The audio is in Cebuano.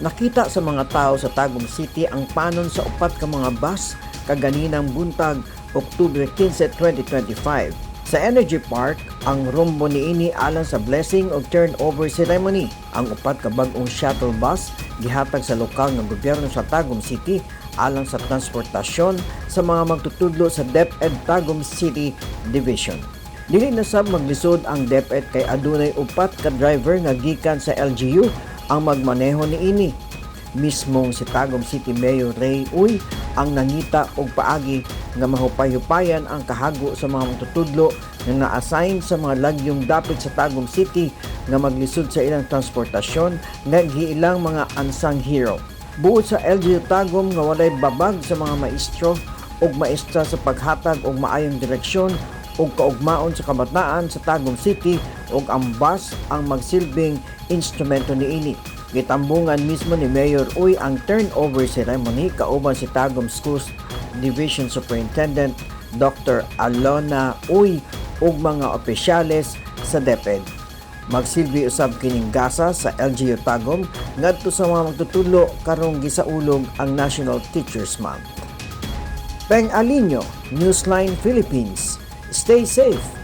Nakita sa mga tao sa Tagum City ang panon sa upat ka mga bus kaganinang buntag, Oktubre 15, 2025. Sa Energy Park, ang rumbo niini alang sa blessing ug turnover ceremony. Ang upat ka bag-ong shuttle bus gihatag sa lokal nga gobyerno sa Tagum City alang sa transportasyon sa mga magtutudlo sa DepEd Tagum City Division. Dili na sab maglisod ang DepEd kay adunay upat ka driver nga gikan sa LGU ang magmaneho niini. Mismong si Tagum City Mayor Ray Uy ang nangita og paagi nga mahupay-hupayan ang kahago sa mga magtutudlo nga na-assign sa mga lagyong dapit sa Tagum City nga maglisod sa ilang transportasyon nga giilang mga unsung hero. Buot sa LGU Tagum nga walay babag sa mga maestro ug maestra sa paghatag og maayong direksyon ug kaugmaon sa kabataan sa Tagum City ug ang bus ang magsilbing instrumento niini. Gitambungan mismo ni Mayor Uy ang turnover ceremony kauban si Tagum Schools Division Superintendent Dr. Alona Uy ug mga opisyales sa DepEd. Magsilbi usab kining gasa sa LGU Tagum ngadto sa mga magtutudlo karong gisaulog ang National Teachers Month. Peng Alinio, Newsline Philippines. Stay safe.